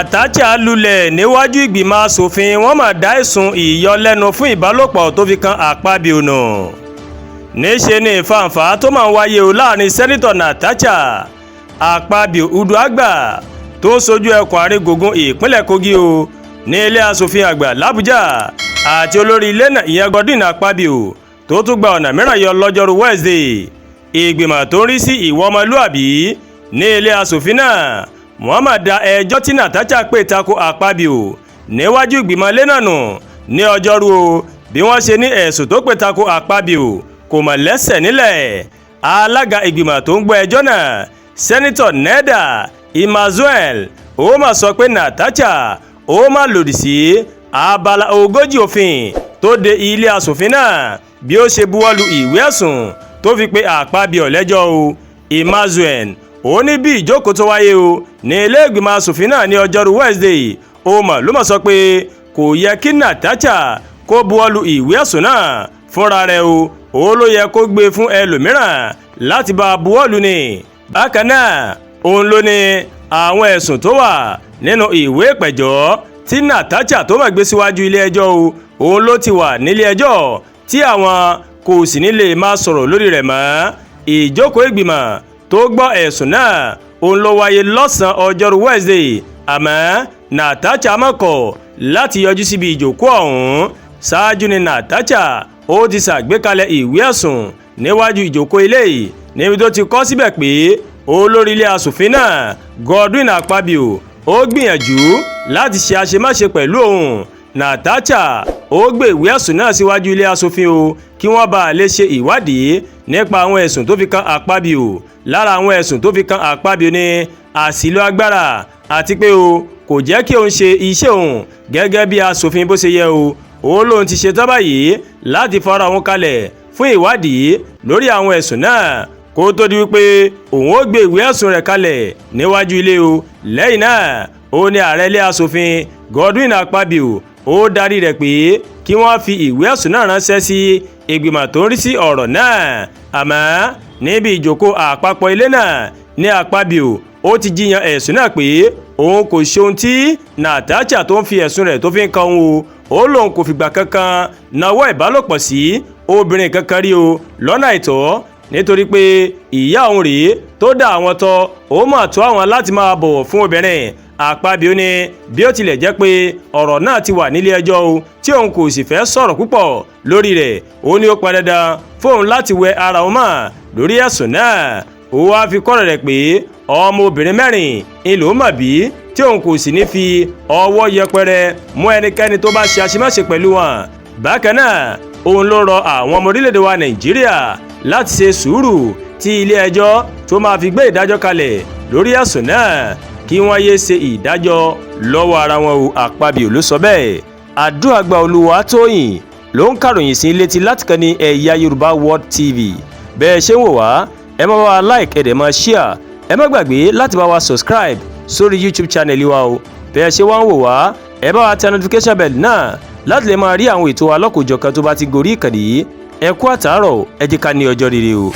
Natasha lulẹ̀ níwájú ìgbìmọ̀ asòfin, wọ́n mà dá ẹ̀sùn ìyọlẹ́nu fún ìbálòpọ̀ tó fi kan Akpabio nù. Níṣẹ́ ni fàǹfà tó máa ń wáyé o láàrin Senator Natasha Akpabio Uduagba, tó ń sojú ẹkùn àárín gbùngbùn ìpínlẹ̀ Kogi o ní ilé asòfin àgbà làbújá, àti olórí ilé náà, ìyẹn Godwin Akpabio, tó tún gba ọ̀nà mìíràn yọ lọ́jọ́rú Wednesday. Ìgbìmọ̀ tó ń rí sí ìwà ọmọlúàbí ní ilé asòfin náà, Muhammad, da ẹjọ́ tí Natasha pè tako Akpabio níwájú ìgbìmọ̀ ilé náà nù ní ọjọ́rú o, bí wọ́n ṣe ní ẹ̀sùn tó pè tako Akpabio kò mọ̀ lẹ́sẹ̀ nílẹ̀. Alága ìgbìmọ̀ tó ń gbọ́ ẹjọ́ náà, Senator Neda Emmanuel, ó mà sọ pé Natasha ó mà lòdì sí abala 40 òfin tó de ilé asòfin náà bí ó ṣe buwọ́lu ìwé ẹ̀sùn tó fi pe Akpabio lẹ́jọ́ o. Emmanuel, ó ní bí ìjókòó tó wáyé o ní ilé ìgbìmọ̀ asòfin náà ní ọjọ́rú Wednesday, ó mọ̀ ló mọ̀ sọ pé kò yẹ kí Natasha kó buwọ́lu ìwé ẹ̀sùn náà fúnra rẹ̀ o, ó ló yẹ kó gbé fún ẹlòmíràn láti bá a buwọ́lu ni. Bákan náà, òun ló ní àwọn ẹ̀sùn tó wà nínú ìwé ìpẹ̀jọ́ tí Natasha tó máa gbé síwájú ilé ẹjọ́ o, òun ló ti wà nílé ẹjọ́ tí àwọn kò sì ní lè máa sọ̀rọ̀ lórí rẹ̀ mọ́. Ìjókòó ìgbìmọ̀ tó gbọ́ ẹ̀sùn náà, òun ló wáyé lọ́sàn-án ọjọ́rú Wednesday, àmọ́ Natasha mọ̀kọ̀ láti yọjú síbi ìjókòó ọ̀hún. Ṣáájú ni Natasha ó ti ṣàgbékalẹ̀ ìwé ẹ̀sùn níwájú ìjókòó ilé yìí, níbi tó ti kọ síbẹ̀ pé olórí ilé asòfin náà, Godwin Akpabio, ó gbìyànjú láti ṣe àṣemáṣe pẹ̀lú òun. Natasha ó gbé ìwé ẹ̀sùn náà síwájú ilé asòfin o kí wọ́n bá lè ṣe ìwádìí nípa àwọn ẹ̀sùn tó fi kan Akpabio. Lára àwọn ẹ̀sùn tó fi kan Akpabio ní àṣìlò agbára, àti pé o kò jẹ́ kí òun ṣe iṣẹ́ òun gẹ́gẹ́ bí asòfin bó ṣe yẹ o. Ó lóun ti ṣetán báyìí láti fara òun kalẹ̀ fún ìwádìí lórí àwọn ẹ̀sùn náà kó tó di wípé òun ó gbé ìwé ẹ̀sùn rẹ̀ kalẹ̀ níwájú ilé o. Lẹ́yìn náà, ó ní ààrẹ ilé asòfin Godwin Akpabio ó darí rẹ̀ pé kí wọ́n fi ìwé ẹ̀sùn náà ránṣẹ́ sí ìgbìmọ̀ tó ń rí sí ọ̀rọ̀ náà. Àmọ́ níbi ìjókòó àpapọ̀ ilé náà ní Akpabio ó ti jiyàn ẹ̀sùn náà pé òun kò ṣe ohun tí Natasha tó ń fi ẹ̀sùn rẹ̀ tó fi ń kan òun o. Ó lóun kò fìgbà kankan nawọ́ ìbálòpọ̀ sí obìnrin kankan rí o lọ́nà àìtọ́, nítorí pé ìyá òun rèé tó dá àwọn tọ́, ó mà tó àwọn láti máa bọ̀wọ̀ fún obìnrin. Àpábíò ní bí ó tilẹ̀ jẹ́ pé ọ̀rọ̀ náà ti wà nílé ẹjọ́ o, tí òun kò sì fẹ́ sọ̀rọ̀ púpọ̀ lórí rẹ̀, ó ní ó pọn dandan fóun láti wẹ ara òun mọ́ lórí ẹ̀sùn náà. Ó wáá fi kọ́rọ̀ rẹ̀ pé ọmọ obìnrin mẹ́rin ń lòún mọ̀ bí, tí òun kò sì ní fi ọwọ́ yẹpẹrẹ mú ẹnikẹ́ni tó bá ṣe àṣemáṣe pẹ̀lú wọn. Bákan náà, òun ló rọ àwọn ọmọ orílẹ̀-èdè wa Nàìjíríà láti ṣe sùúrù tí ilé ẹjọ́ tó máa fi gbé ìdájọ́ kalẹ̀ lórí ẹ̀sùn náà, kí wọ́n yéé ṣe ìdájọ́ lọ́wọ́ ara wọn o. Àpabio ló sọ bẹ́ẹ̀. Àdúràgbà Olúwatóyìn ló ń kàròyìn sí létí láti kàn ní Ẹ̀yà Yorùbá World TV. Bẹ́ẹ̀ ṣe ń wò wá, ẹ má bá wa like, ẹ dẹ̀ máa share. Ẹ má gbàgbé láti bá wa subscribe sórí YouTube channel wa o. Bẹ́ẹ̀ ṣe wá ń wò wá, ẹ bá wa tẹ notification bell náà láti lè máa rí àwọn ètò alọ́kòjọ̀kan tó bá ti gorí ìkànnì yìí. Ẹ kú àtàárọ̀, ẹ jẹ́ ká ní ọjọ́ rere o.